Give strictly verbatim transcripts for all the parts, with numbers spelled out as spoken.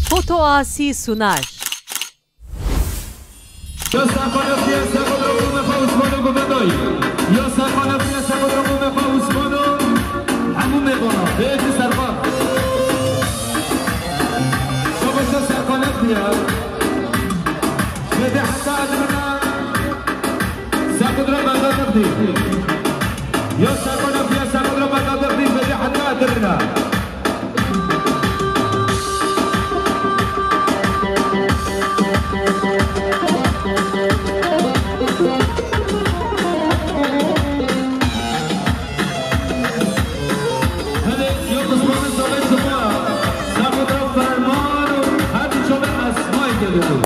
Foto Asi Sunar. Ya serxwe nefiye, serxwe dira bo mexa Usmano Guvendayî. Ya serxwe nefiye, serxwe dira bo mexa Usmano. Hemû mêvana, bêjî serxwe. Şabaşa serxwe nefiye. Şedê heta edimine. Serxwe dira Bexda Dixdî. Ya serxwe nefiye, serxwe dira Bexda Dixdî, şedê heta edimine. Hadi, yok, Osman'ın savaşı var. Sakın ferman, hadi, çok asmayı geliyor.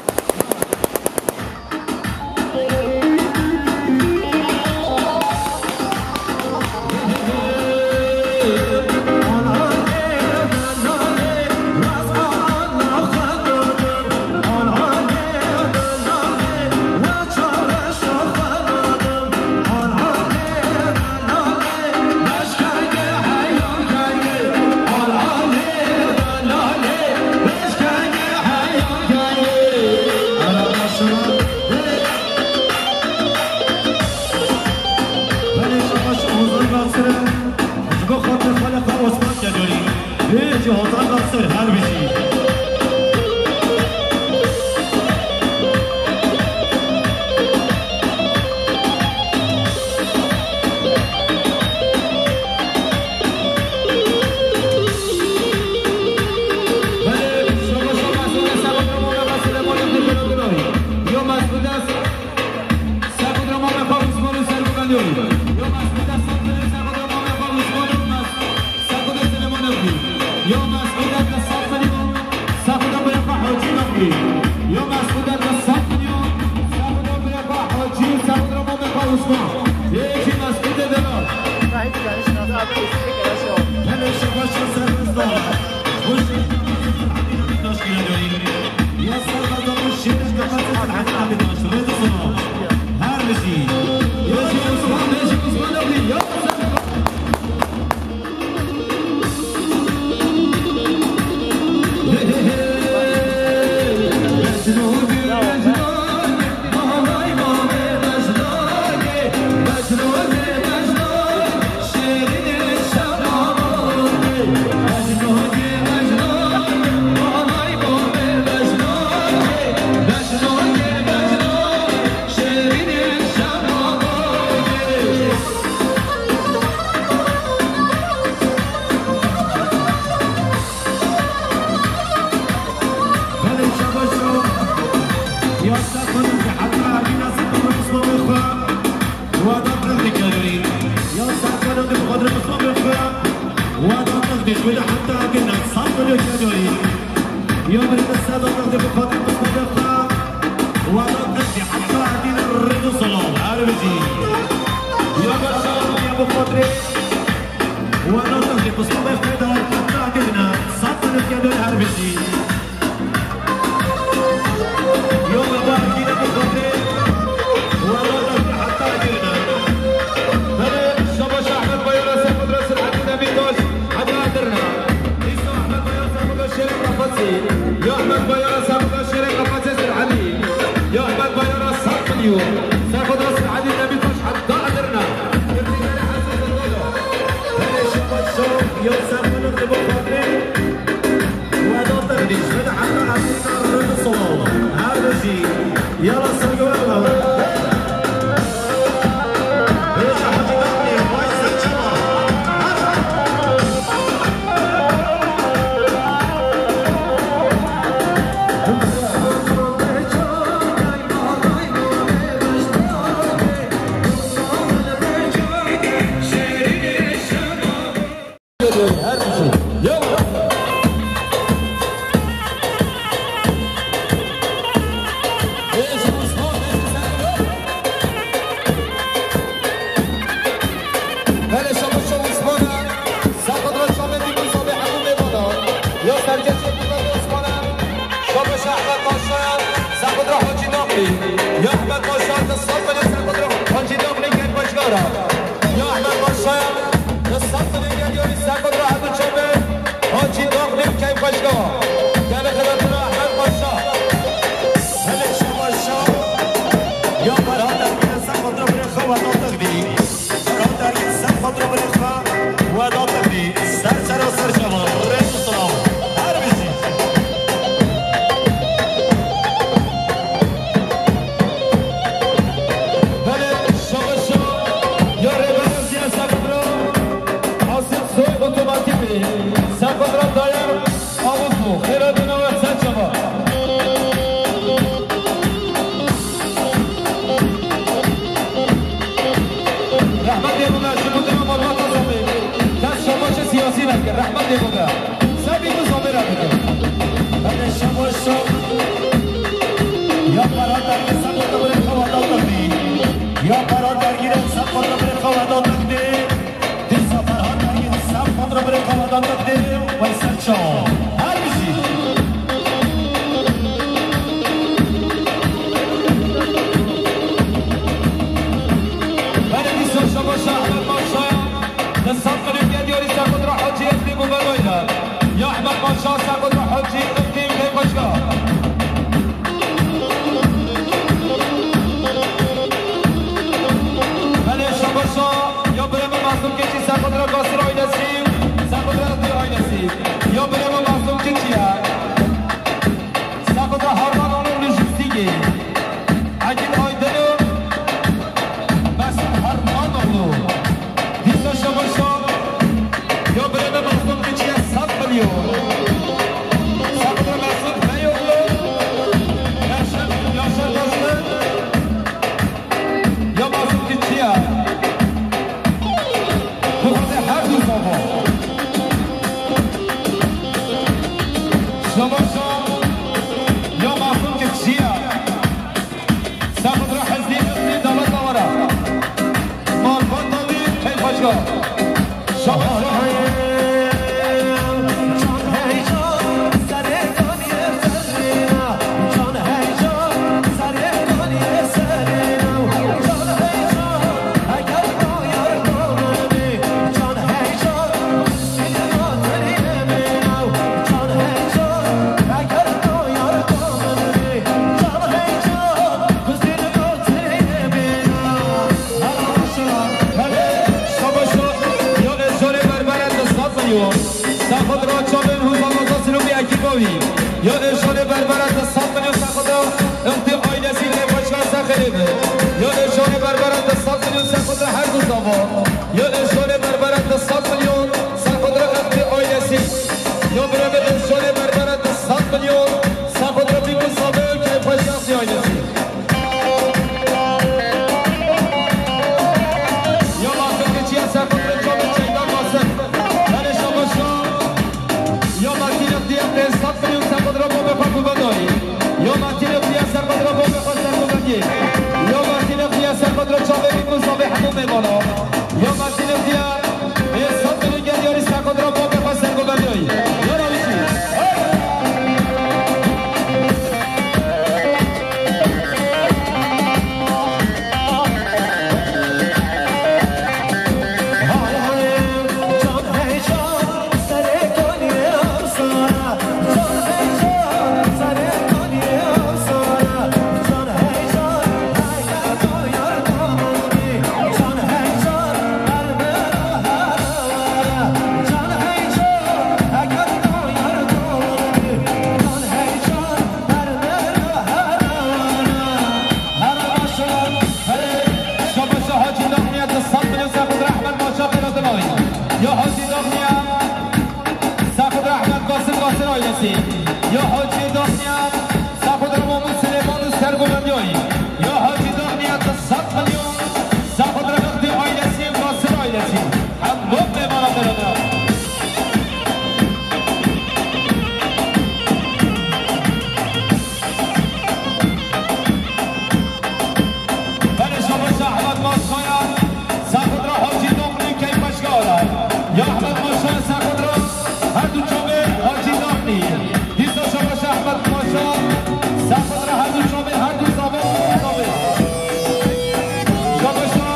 Belê şabaş Ozan Nasir, ji bo xatir xwe li xwe Osman Kecorî. Bê jî Ozan Nasir her bijî. Osman. Ê, kî mesûl de delal. Hele şebaşa serbest dal. Hoş geldin. Taş geliyor. Ya serbest dal, hoş geldin. Kapat sesini, hadi, hadi, taş. Rıdvan. Her bir şey. Ya Osman, ya Osman abi, ya. Belê şabaş o. Ya serxwe nefiye heta edîna sifir Osmanê xwe. Wada pir dikerî. Ya serxwe nefiye bi xatir Osmanê xwe. Wada pir dikerî. Wada heta edîna sifir Osmanê xwe. Ya bir de sifir Osmanê xwe. Wada pir dikerî. Heta edîna rêz û selam. Her bijî. Ya bir şabaş ya bi xatir. Wada pir dikerî. Osmanê xwe da heta edîna sifir Osmanê xwe. Her bijî. Yol bar kîne bi xatirê wela heta girina. Belê şabaş Ehmed Bayara, Sefudra Sirhedî, Demîrtaş, heta girina. Îsa Ehmed Bayara, Sefudra Şêrê Qafasî. Ya Ehmed Bayara, Sefudra Şêrê Qafasê Sirhedî. Ya Ehmed Bayara, sed milyon. Sefudra Sirhedî, Demîrtaş, heta girina. Girtîgerê Hezî Zindana. Belê şabaş şo, ya Sefudra bi xatirê. Hele şabaşa Osman'a, Sefudra Şamedî Muzabê hemû mêvana. Ya serkeşê Muzabê Osman'a, şabaşa Ehmed Paşa'ya, Sefudra Hacî Naqlî. Ya Ehmed Paşa, te sed milyon Sefudra Hacî Naqlî keyfxweşkara. Ya Ehmed Paşa'ya, te sed milyon geliyorî Sefudra Ebu Çamê, Hacî Naqlî keyfxweşka. Gelê xelatına Her bijî. Belê dîsa şabaş Ehmed Paşa. Di sed milyon gel yarî Sexotra Hacî Eslî bû velayda. Ya Ehmed Paşa Sexotra Hacî Eslî pê paşka. Belê şabaşa ya birê min Mazlûm Keçî Sexotra Qasir ailesî, Sexotra Eslî ailesî. Ya birê min Mazlûm Keçî ye. Sexotra Harman Onur Lojîstîkê. Egîn Aydin û Mesut Hermanoğlu. Dîsa şabaşa ya birê min Mesut Keçiye sed milyon. Sexotra Mesut Beyoğlu. Yaşar, Yaşar Taşlı. Ya Mesut Keçiye. Bixwazê her du zava. Şabaşa ya Mesut Keçiye. Sexotra Hezî Hezî Dawet Awara. Marvan Dawî Keyfaşka. Şabaş. Şabaşo, ya êşanê berbere di sed milyon. Sexotra çavên Huzan Oza Silûmî Ekîbovî. Ya êşanê berbere di sed milyon Sexotra Îxtî ailesî lê başka Sexêrê bi. Ya êşanê berbere di sed milyon Sexotra her du zava. Ya êşanê berbere di sed milyon Sexotra Îxtî ailesî. Ya birê min êşanê berbere di sed milyon Sexotra Bîku Sabê û Keyfaşî Îxtî ailesî. Ya Masir Keçiye Sexotra Çavê Çeyda Masir. Belê şabaşo. Ya Masir Îxtî pênc sed milyon Sexotra babê xwe ku vedayî. Ya Masir Îxtî Sexotra babê xwe sergûvendiyê. Ya Masir Îxtî Sexotra Çavê Bîku Sabê hemû mêvana. Ya Masir Îxtî pênc sed milyon gel yarî Sexotra babê xwe sergûvendiyê. Ya Rawîşî. Şabaşa Hacî Daxniya di sed milyon Sexotra Ehmed Paşa xêra dinawî. Ya Hacî Daxniya Sexotra Ehmed Qasim Qasim ailesî. Ya Hacî Daxniya Sexotra Mahmud Silêman û sergûvendiyayî. Ya Hacî Daxniya di sed milyon Sexotra Îxtî ailesî, Qasim ailesî. Hemû mêvana berada. Belê şabaşa Ehmed Paşa ya Sexotra Hacî Daxnî Keyfaşka Ara. Ya Ehmed Paşa Sexotra her du çavê Hacî Daxnî. Dîsa şabaşa Ehmed Paşa Sexotra her du çavê her du zava. Şabaşa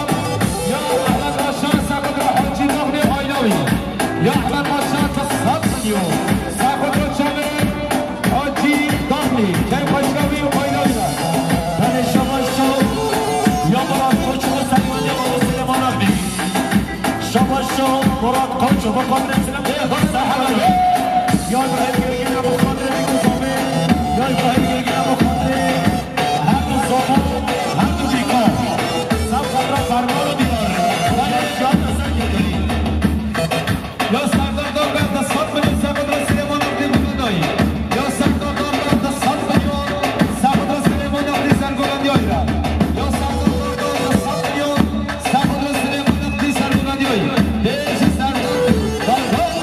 ya Ehmed Paşa Sexotra Hacî Daxnî Aylawî. Ya Ehmed Paşa di sed milyon Sexotra çavê Hacî Daxlî, keyf xweşka wî û aîla wî re. Tenê şabaş şo ya Murat Koç û Selîmê Abo Silêmanan bî. Şabaş şo Murat Koç û Muqadir Silêman. Ê, xwesta hemê. Ya Îbrahîm Girgîn û Muqadir Bîkû Samê. Ya Îbrahîm Girgîn û Muqadir. Her du zava, her du bîka. Saf xatra ferman û dînar. Tenê şabaş ser kerdî. Ya Serdar Darber di sed milyon Sexotra Silêman Axtî bû vedayî. Ya Serdar Darber di sed milyon Sexotra Silêman Axtî sergovendiyayî re. Ya Serdar Darber di sed milyon Sexotra Silêman Axtî sergovendiyayî. Bêjî Serdar Darber.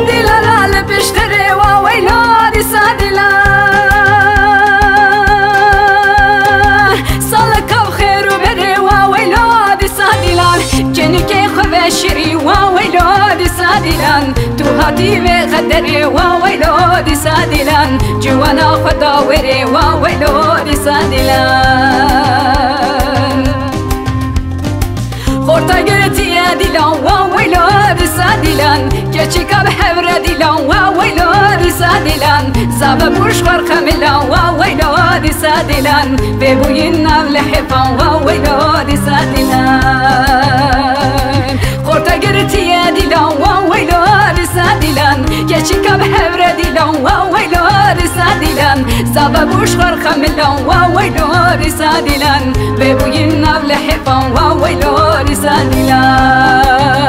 Dîlana li pişterê wa weylo dîsa dîlan. Saleka bi xêr û berê wa weylo dîsa dîlan. Kenikê xwe veşirî wa weylo dîsa dîlan. Tu hatî vê xederê wa weylo dîsa dîlan. Ciwana xwe da wêrê wa weylo dîsa dîlan. Xorta girtiye dîlan wa weylo dîsa dîlan. Keçika bi hevre dîlan wa weylo dîsa dîlan. Zave bûş xwer xemilan wa weylo dîsa dîlan. Vê bûyîn nav lehêfan wa weylo dîsa dîlan. Xorta girtiye dîlan wa weylo dîsa dîlan. Keçika bi hevre dîlan wa weylo dîsa dîlan. Zave bûş xwer xemilan wa weylo dîsa dîlan. Vê bûyîn nav lehêfan wa weylo dîsa dîlan.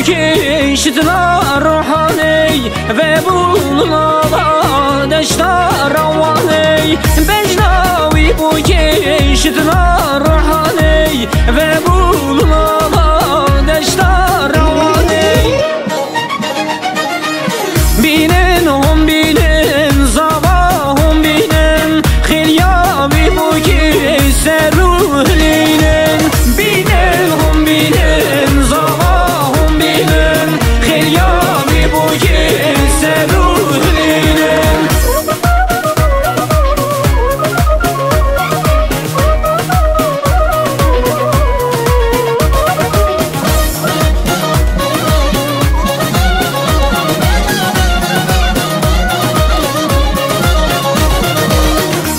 Kiştna ruhaney ve bûn nava deşta rawaney. Bejna wî bû kiştna ruhaney ve bûn nava deşta rawaney. Bînin hûn bînin, zava hûn bînin, xêliya wî bû kî ser û hilînin. Bînin hûn bînin, zava hûn bînin, xêliya wî bû kî ser û hilînin.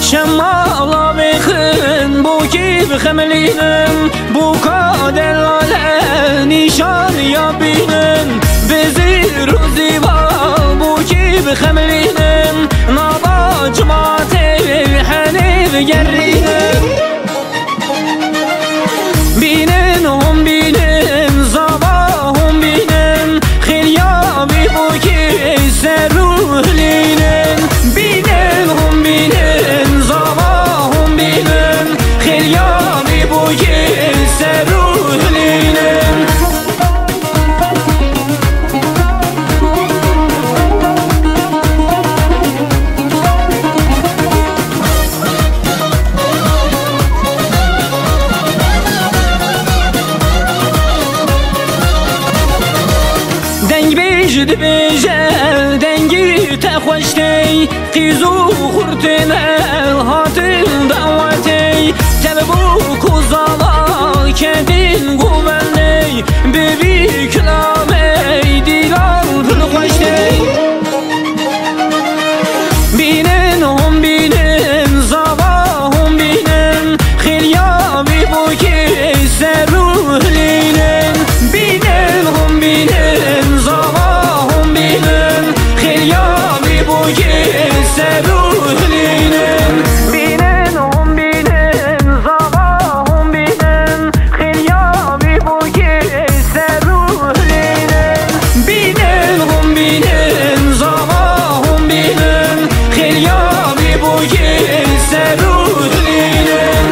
Şemala vêxin bo kî bixemilînin, bo ka delale nîşan ya bînin. Bi zîr û zîva bo kî bixemilînin, nava cimatê henê bigerînin. Bînin hûn bînin, zava hûn bînin, xêliya wî bû kî ser û hilînin. Bînin hûn bînin, zava hûn bînin, xêliya wî bû kî ser û hilînin. Dengbêj dibêje, dengî te xweş tey, qîz û xurtê me hatin dawetê. Tev bû ku zava kedîn govendê, bi vî kilamê dîlan pir xweş tê. Bînin hûn bînin, zava hûn bînin, xêliya wî bû kî ser û hilînin. Bînin hûn bînin, zava hûn bînin, xêliya wî bû kî ser û hilînin. Bînin hûn bînin, zava hûn bînin, xêliya wî bû kî ser û hilînin. Bînin hûn bînin, zava hûn bînin, xêliya wî bû kî ser û hilînin.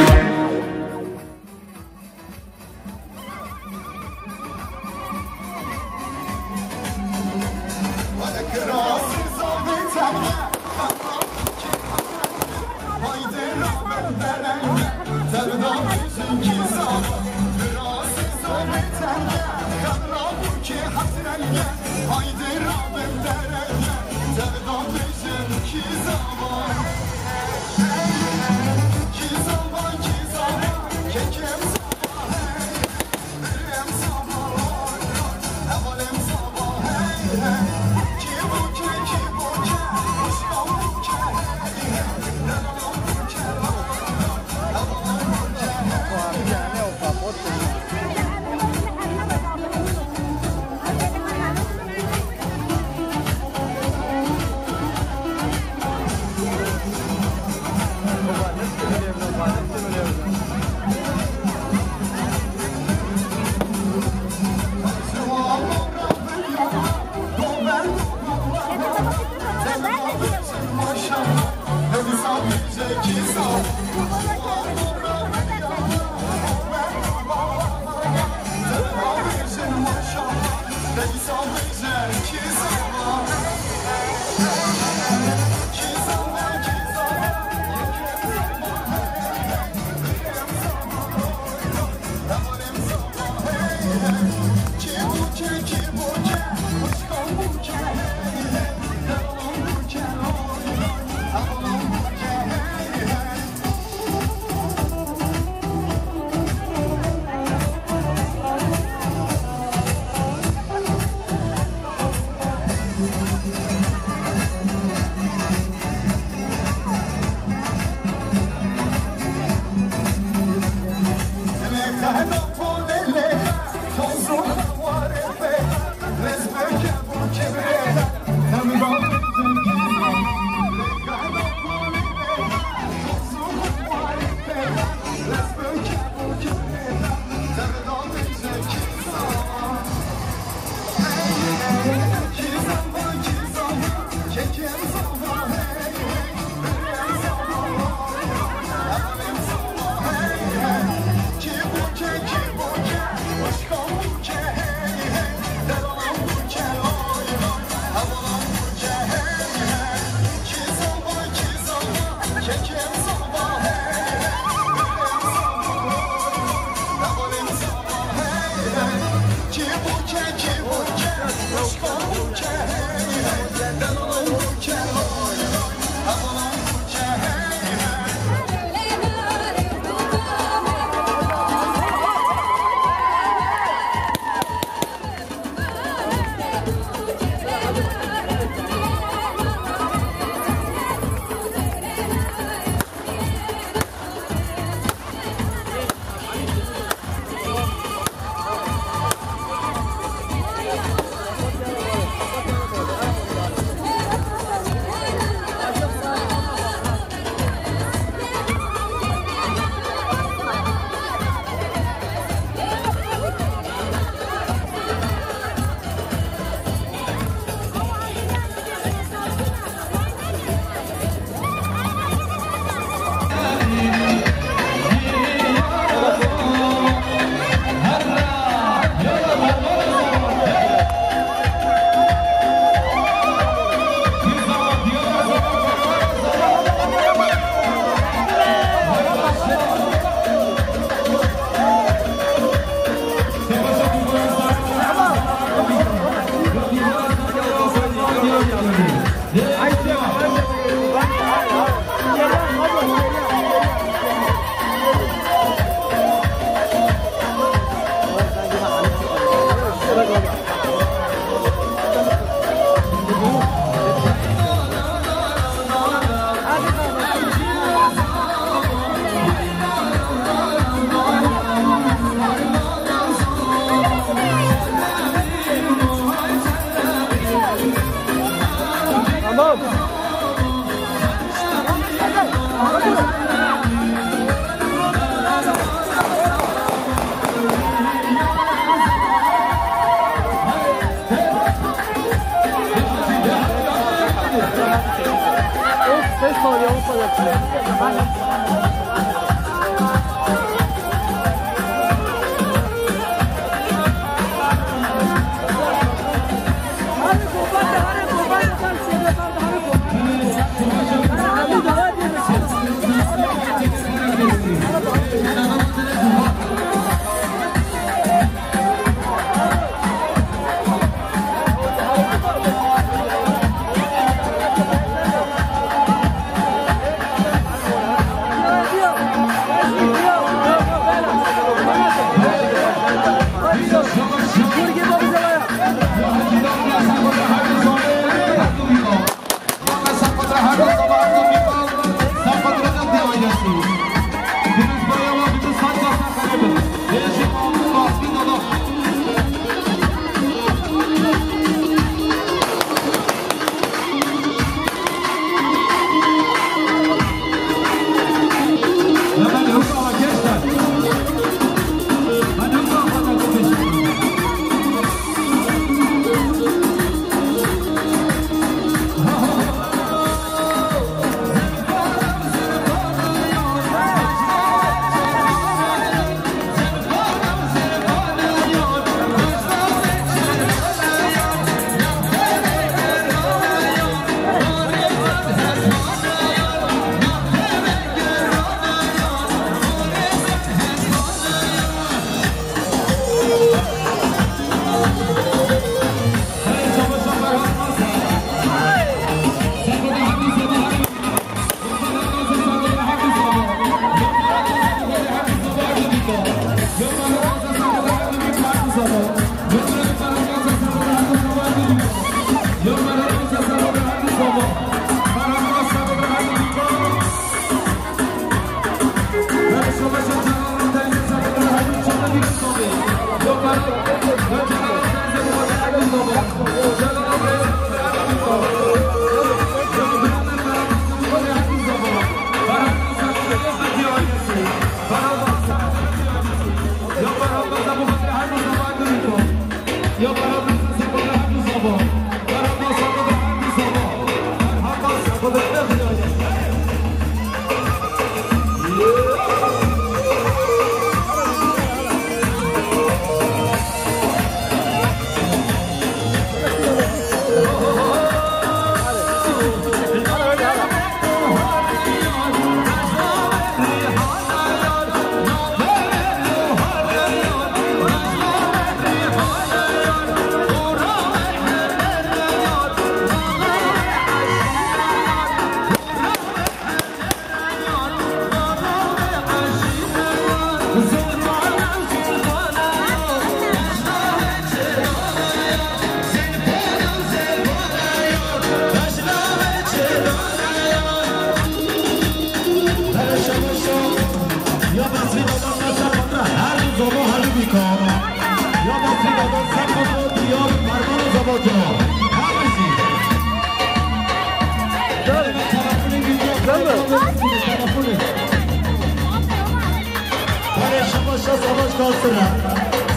Belê, şabaş, ya savaş kalsın ha.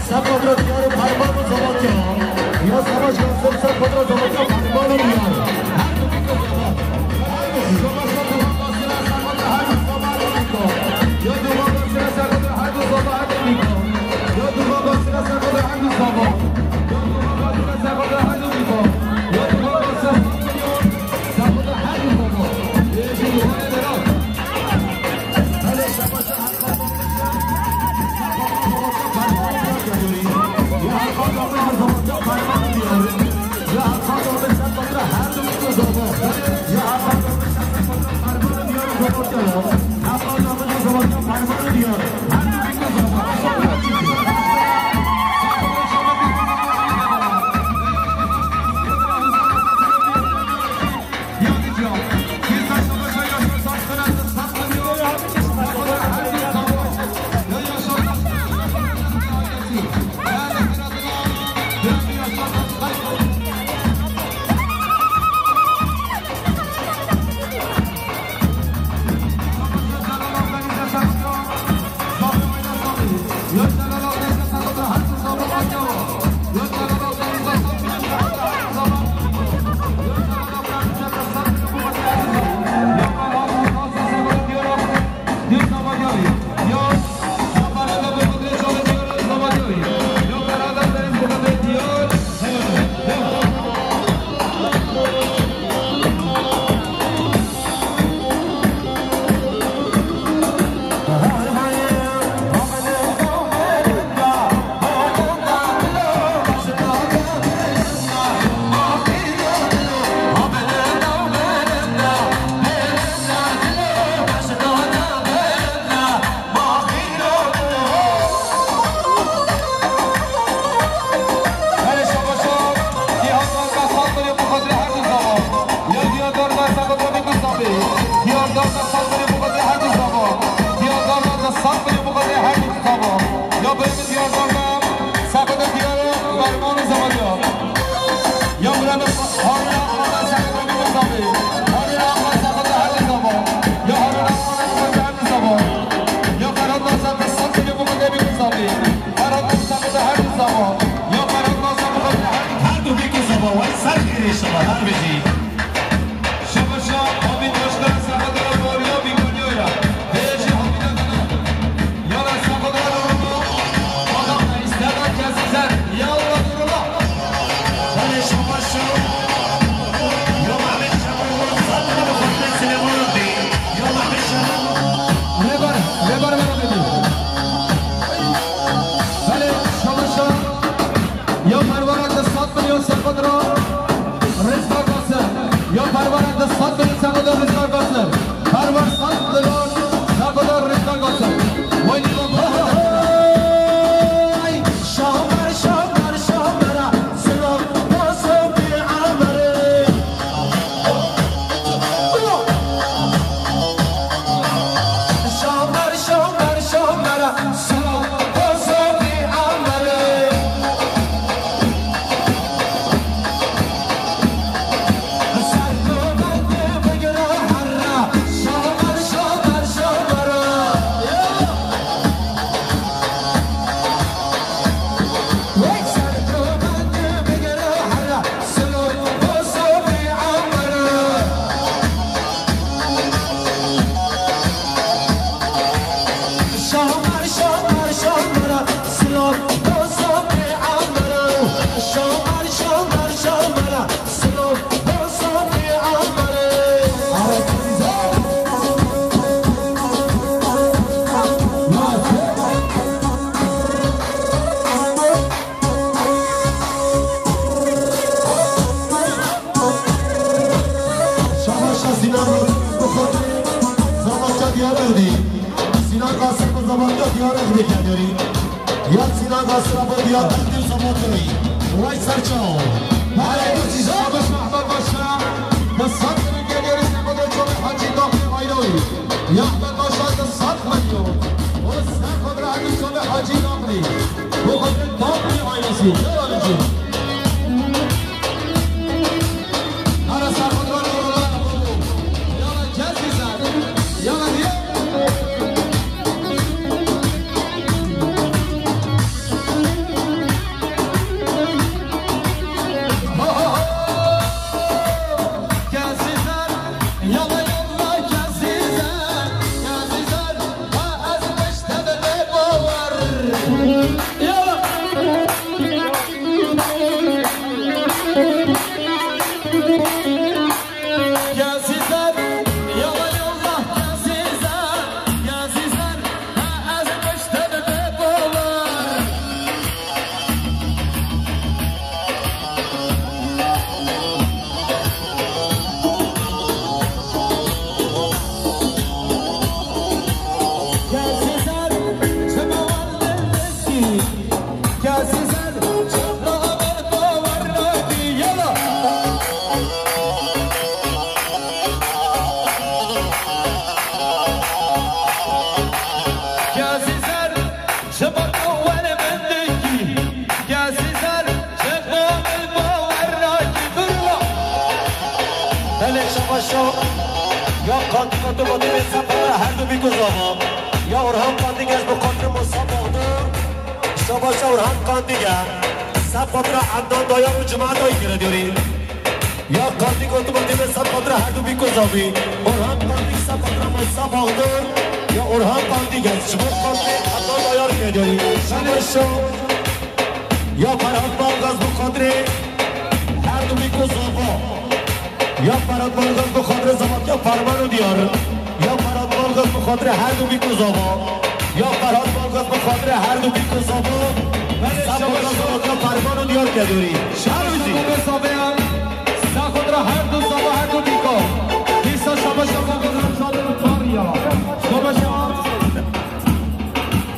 Sen kontrol diyarı parmağını zavatya. Ya savaş kalsın, sen kontrol zavatya parmağını diyarı. Diyardarda saqet rabî ku zabê. Diyardarda saqet rabî ku zabê her du zava. Diyardarda saqet rabî ku zabê her du zava. Ya berê diyardarda saqet diyar berman zava ya. Ya berê harî saqet rabî ku zabê. Harî saqet her du zava. Ya harî saqet her du zava. Ya Ferhat saqet saqet rabî ku zabê. Ferhat saqet her du zava. Ya Ferhat saqet her du. Her du bî ku zava. Way ser xêrê şima her bijî. Şabaşa Hamîd Başkan, Saqadra Maria Bîkaniya ya. Vêjî Hamîd Akana. Yala Saqadra Roma. Adam Estela Kesizer. Yala Roma. Belê şabaşa. Ya Mehmet Şaban, Saqadra Fatma Süleyman abi. Ya Mehmet Şaban. Rebar, rebar, rebar. Belê şabaşa. Ya perwara di sed milyon Saqadra Rizgar Qasir. Ya perwara di sed milyon Saqadra Rizgar Qasir. Perwar sed milyon Saqadra Rizgar Qasir. Vay, vay, vay. Şamer, şamer, şamera, silav, boso bi amere. Şamer, şamer, şamera, silav, boso bi amere. Şabaşa Sinan bi xatirê Zamanca Diyarbekirî. Sinan Qasir bi Zamanca Diyarbekirî kedorî. Ya Sinan Qasir bi Diyarbekirî Zamanca. Way ser çaw. Şabaşa Ehmed Paşa. Bi sed milyon kedorî Saqadra Çolê Hacî Daxilî Aynawi. Ya Ehmed Paşa di sed milyon. O Saqadra Hacî Çolê Hacî Daxilî. Bu kadar tatlı ailesi. Gel abicim. Belê şabaşa. Ya Qandî Kotu Kotu bê Saqadra her du bî ku zava. Ya Orhan Qandî geç bi Qandî Musa Baxdur. Şabaşa Orhan Qandî ge. Saqadra Adnan Dayar û cemaat ay kire diyorî. Ya Qandî Kotu Kotu bê Saqadra her du bî ku zavî. Orhan Qandî Saqadra Musa Baxdur. Ya Orhan Qandî geç. Ji bo Qandî Adnan Dayar kire diyorî. Şabaşa. Ya Ferhat Balgaz bi xatirê her du bî ku zava. Ya Ferhat Balgaz bi xatirê zevat ya Ferman û Diyar. Ya Ferhat Balgaz bi xatirê her du bî ku zava. Ya Ferhat Balgaz bi xatirê her du bî ku zava. Zevat ya Ferman û Diyar kedorî. Şabaşa. Her du zava, her du bî ku. Dîsa şabaşa Balgaz. Şabaşa.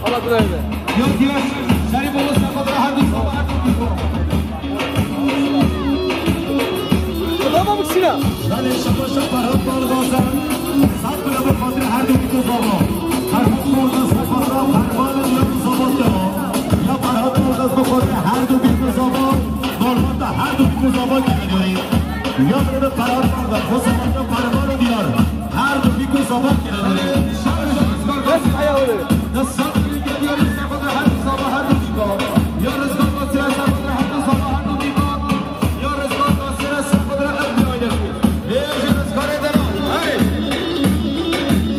Allah bilir. Yok, yok. Şerîf Oğuz Saqadra her du sabah, her du sabah. Tamam mı Sinan? Belê, şabaş Ferhat Balgazan, sed bile bi xatirê her du pîk û zava. Ferhat Balgaz bi xatira Fermanê diyar û zava kira. Ya Ferhat Balgaz bi xatirê her du pîk û zava, malbata her du pîk û zava kira diyarî. Ya bile bi Ferhat Balgaz, bi xatirê Fermanê diyar, her du pîk û zava kira diyarî. Dest aya were. Dest sağ olun, geliyoruz. Her du zava, her du pîk û. Ya Rızvan Basri, her du zava, her du pîk û. Ya Rızvan Basri, Ê, ji rizgarê de ma. Hey!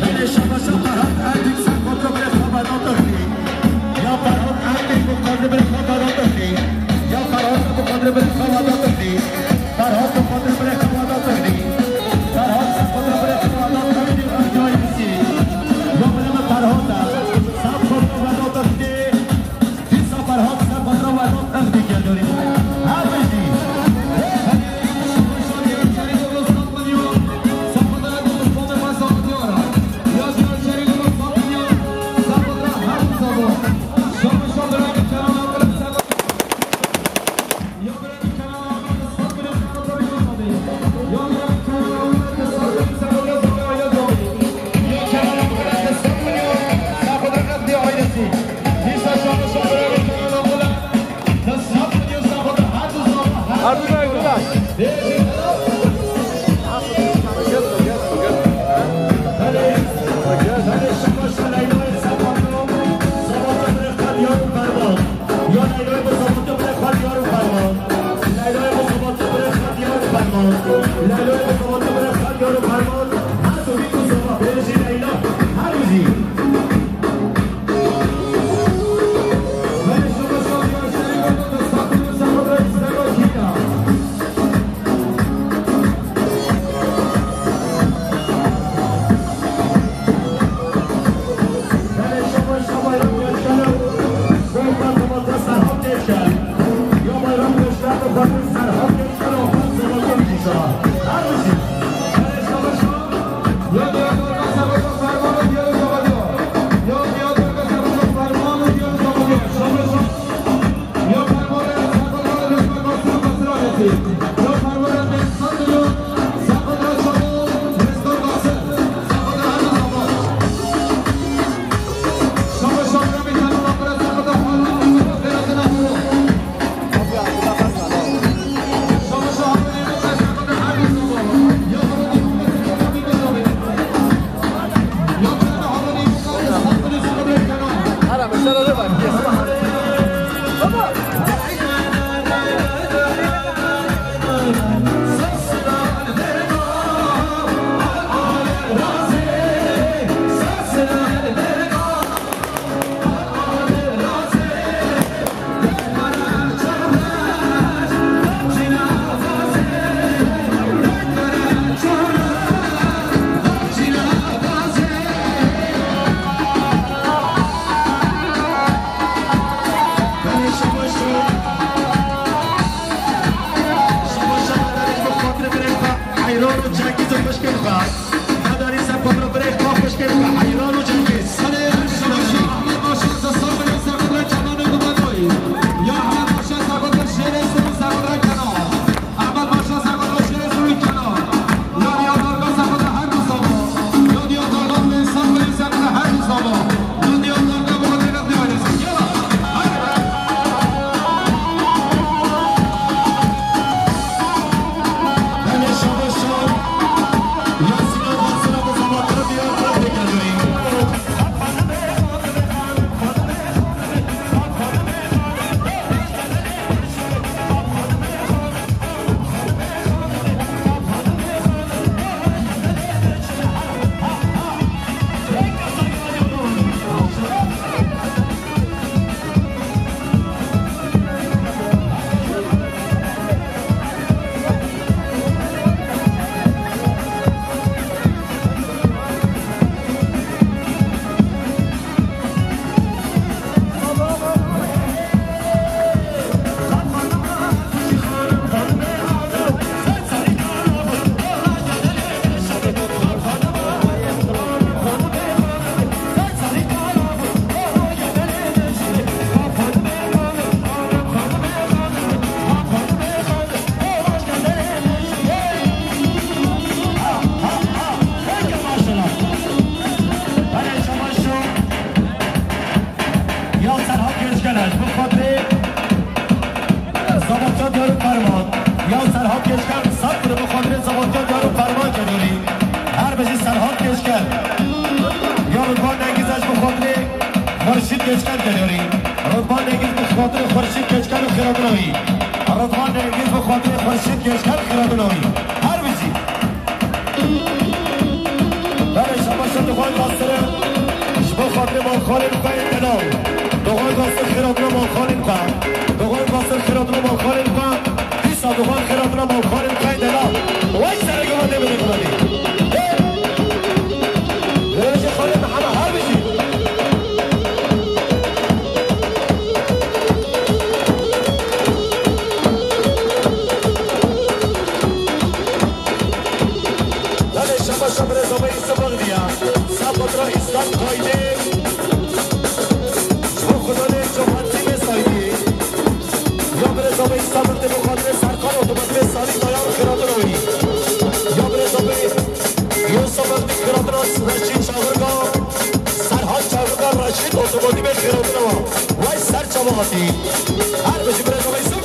Belê, şabaş Ferhat Erdik, ser kontra bire xwe vedar dixî. Ya Ferhat Erdik, bi kontra bire xwe vedar dixî. Ya Ferhat, bi kontra bire xwe vedar dixî. Ferhat, bi kontra bire xwe vedar dixî. Ferhat, ser kontra bire xwe vedar dixî. Ya bire me Ferhat e. Ser kontra vedar dixî. Dîsa Ferhat ser kontra Ferhat ev dî gelorî. Her bijî. Her du daye, du daye. Heyran û Cengîz û xwişkên xwe. Medarî ser kontra birê xwe xwişkên xwe. Heyran û Cengîz. Belê, şabaş Ehmed Paşa, ser kontra Kenan û Gubadoyî. Ya Ehmed Paşa, ser kontra Şêrê Sor û ser kontra Kenan. Ehmed Paşa, ser kontra Şêrê Sor û Kenan. Ya Diyar Darga, ser kontra her du zava. Ya Diyar Darga, Mensah Belî, ser kontra her du zava. Ya Diyar Darga, bu kadar ne diyor? Yala. Haydi. Belê, şabaş. Bijî Serhat Keçker. Ya Ridvan Nengiz ez bi xatirê Xurşîd Keçker gelorî. Ridvan Nengiz bi xatirê Xurşîd Keçker û xêratina wî. Ridvan Nengiz bi xatirê Xurşîd Keçker xêratina wî. Her bijî. Belê şabaşa dixwayî qasire. Ji bo xatirê malxalên xwe yên delal. Dixwayî qasir xêratina malxalên xwe. Dixwayî qasir xêratina malxalên xwe. Dîsa dixwayî xêratina malxalên xwe yên delal. Wey sereke xwe tê bidê xwe bidê. Ê! Rêje xalê Mihemed her bijî. Belê şabaşa birêza me Îsa Bexdî ya. Sabatra Îslam Kaydê. Ji bo xudanê comatî me saydî. Ya birêza me Îsa Bexdî bo xatirê Serkan otomatî me Salî dayan xêratina wî. Ya birêza me Yusuf Bexdî xêratina Reşîd Çağırga. Serhat Çağırga Reşîd otomatî me xêratina wa. Vay ser çava hatî. Her bijî birêza me Îsa.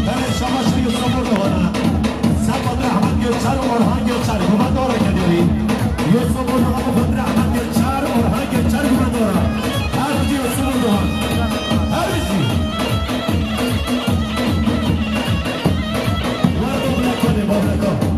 Belê şabaş Yusuf Erdoğan'a. Sen Bahadır Ahmet Göçer, Orhan Göçer, Guman Dora geldi. Yusuf Erdoğan, Bahadır Ahmet Göçer, Orhan Göçer, Guman Dora. Her bizi Yusuf Erdoğan. Her bizi. Var da bırak hadi, bırak o.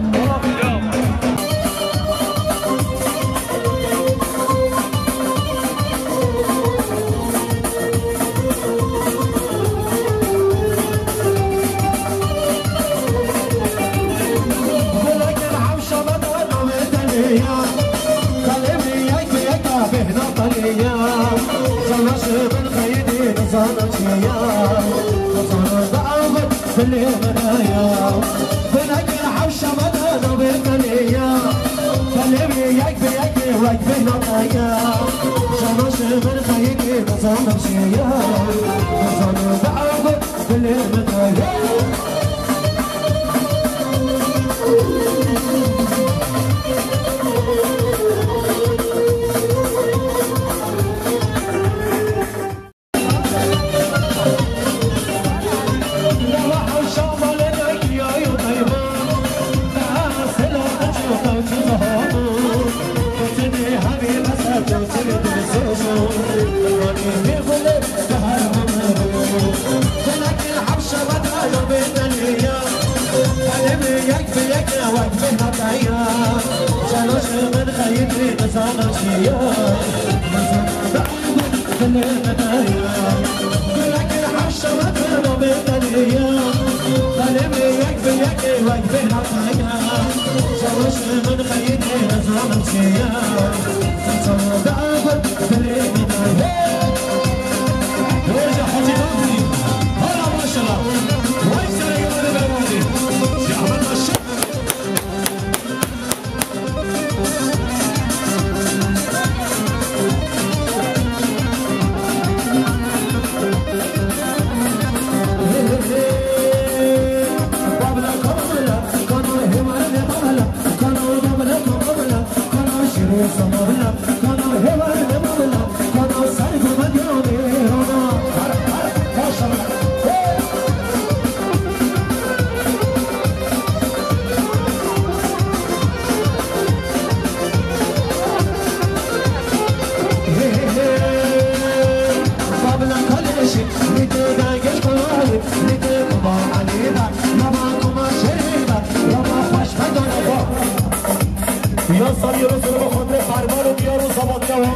Ya salî Rûsûlê bi xatirê Pervan û Diyar û Zavatyawa.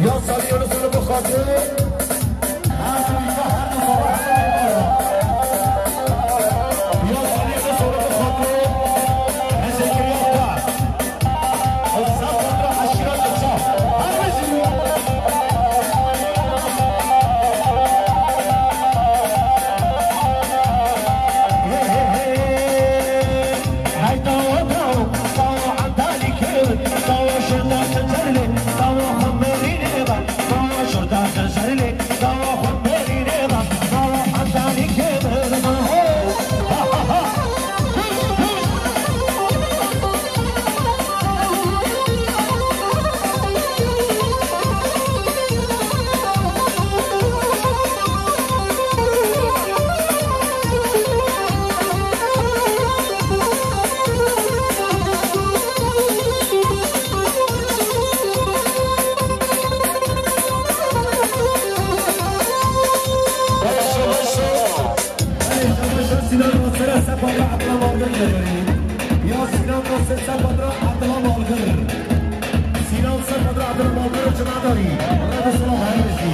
Ya salî Rûsûlê bi xatirê her du nîka, her du Zavatyawa. Ya salî Rûsûlê bi xatirê Hezekiriya Kar. Û Zavat re eşîra Dilşad. Her bijî. Hey, hey, hey. Hey, tawa, tawa, tawa, Antalya kevin, tawa, şurda, tencere, tawa, xemerî, neba, tawa, şurda, tencere, tawa, xemerî, neba, tawa, Antalya kevin, tawa. Sinan Nasir'e sefa Abdullah Malgır geliyor. Ya Sinan Nasir sefa Abdullah Malgır. Sinan sefa Abdullah Malgır, Cuma Dari. Radu Salah Hayırlısı.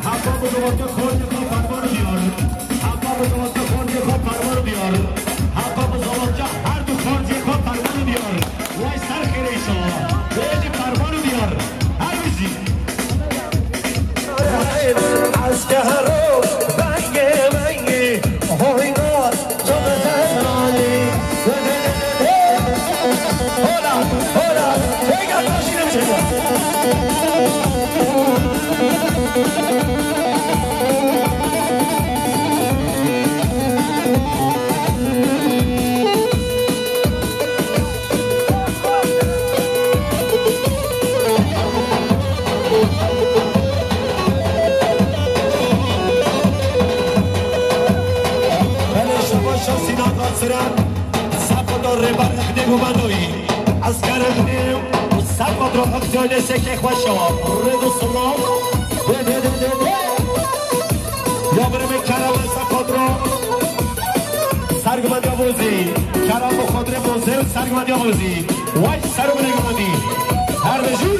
Hapa bi zewata xorcê xwe Perwan û Diyar. Hapa bi zewata her du xorcê xwe Perwan û Diyar. Way ser xêrê inşallah. Wê jî Perwan û Diyar. Her bijî. Eskero, vengê vengê, hoyna, çapetenalî. Hola, hola, têga taşî nêçêne. Belê şebaşa Sînan Nasir'e sefa do rêber Aqdê Gumandoyî. Esker Aqdê sefa do Aqdê Sekê Xweşewa. Rêd û silav. Dê, dê, dê, dê, dê. Ya birê min Kerem sefa do. Sergimediya Bozî. Kerem bi xwe dirê Bozî û sergimediya Bozî. Way ser û binê gimedî. Her bijî.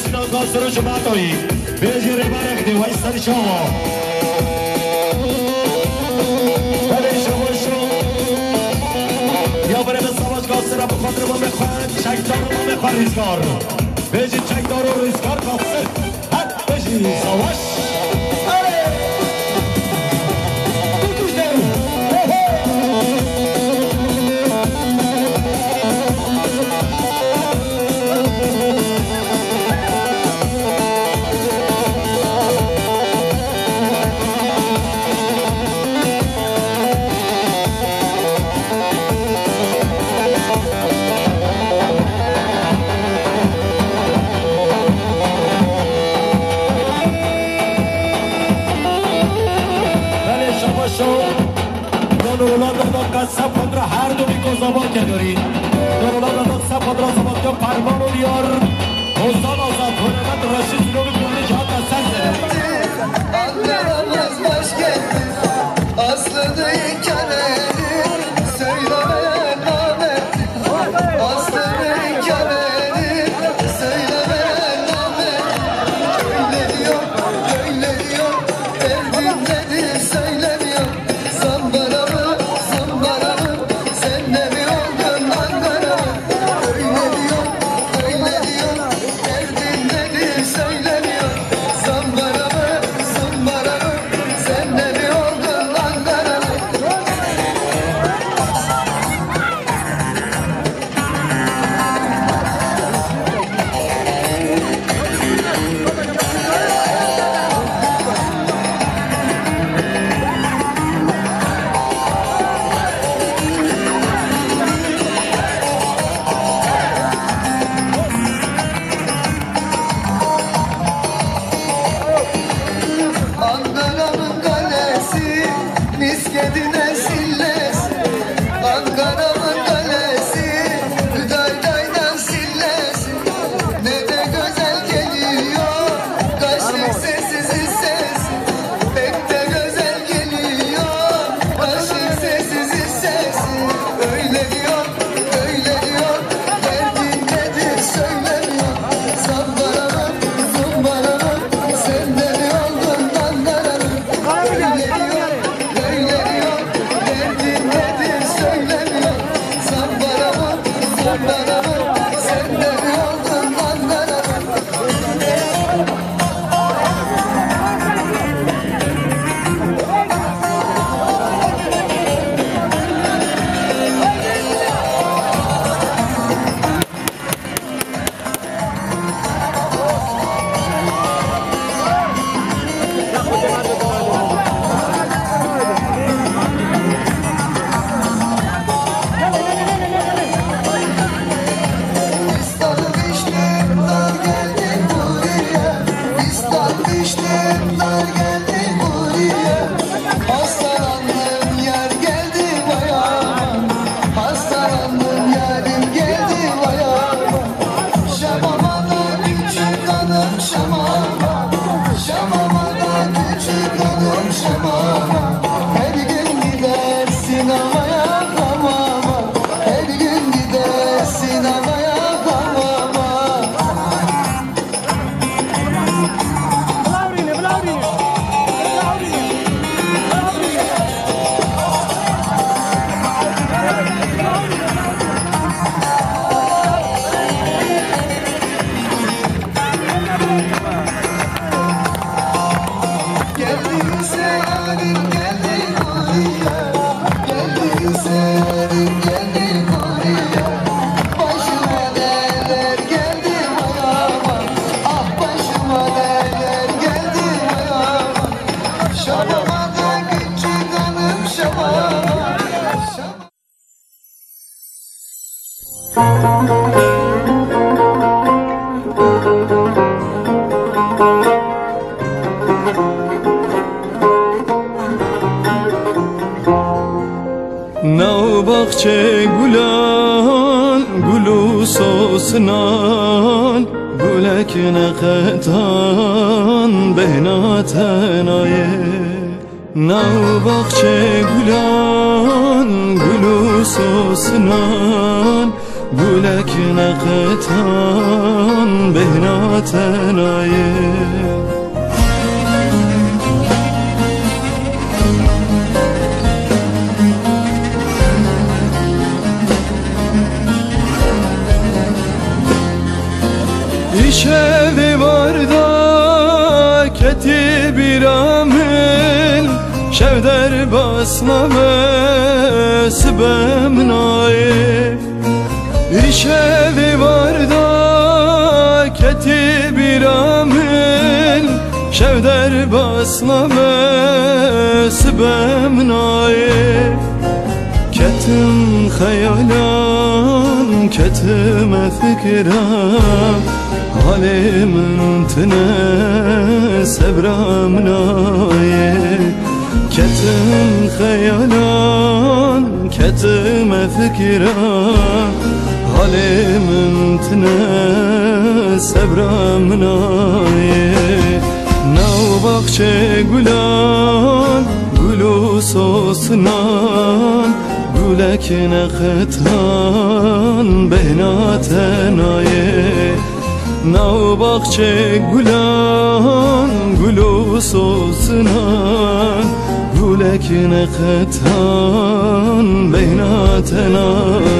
Sinan Kasır û Cumatoyî. Bêjî rêberek dê wey ser şawa. Belê şawa şo. Ya berê min Savaş Kasır a bi xatir mamê xwe, çekdar û mamê xwe Rîzgar. Bêjî çekdar û Rîzgar Kasır. Her bêjî Savaş. Erê. Belê şabaşo. Nûrullah Dağ Kasap kontra her du Nîko Zaman Kedorî. Nûrullah Dağ Kasap kontra Zaman Kedorî, Perman û Diyar. Ozan Azad, Hürmet Reşit, Nûrullah Dağ Kasap. Ankara'mız başkenti, aslını inkar edip söylemeye namerdim. Aslını inkar edip söylemeye namerdim. Öyle diyor, böyle diyor, derdim nedir söylemiyor. Zambara mı, zımbara mı, sen de mi oldun Ankara mı? Öyle diyor, böyle diyor, derdin nedir söylemiyor. Zambara mı, zımbara mı, sen de mi oldun Ankara mı? Ankara'nın kalesi, miskedine sillesi. Ankara'nın kalesi, Hüdayday'dan sillesi. Ne de güzel geliyor kaşık sessiz ses. Pek de güzel geliyor kaşık sessiz ses. Öyle diyor, öyle diyor, derdin nedir söylemiyor. Zambara mı, zumbara mı, sen de mi oldun Ankara mı? Öyle diyor, öyle diyor, derdin nedir söylemiyor. Zambara mı, zumbara mı, sen de mi oldun Ankara mı? Biz tanıştık, dar geldik buraya. Biz tanıştık, dar geldik buraya. Hastalandım, yar geldi bayağıma. Hastalandım, yarim geldi bayağıma. Şamama da küçük hanım şamama. Şamama da küçük hanım şamama. Her gün gider sinemaya hamama. Her gün gider sinemaya hamama. Geldi seyarim, geldi buraya. Geldi seyarim, geldi buraya. Başıma derler geldi bayama. Ah, başıma derler geldi bayama. Şamama da küçük hanım şamama. Nav baxçê gulan, gul û sosinan, gulek neqetan bêhna tenayê. Nav baxçê gulan, gul û sosinan, Gulek neqetan bêhna tenayê. Îşevê warda ketî bîra min, şev derbas nabe sibe min ayê. Îşevê warda ketî bîra min, şev derbas nabe sibe min ayê. Ketim xeyalan, ketime fikira, halê min tine sebra min ayê. Ketim xeyalan, ketime fikira, halê min tine sebra min ayê. Nav baxçê gulan, gul û sosinan, gulek neqetan bêhna tenayê. Nav baxçê gulan, gul û sosinan, gulek neqetan bêhna tenayê.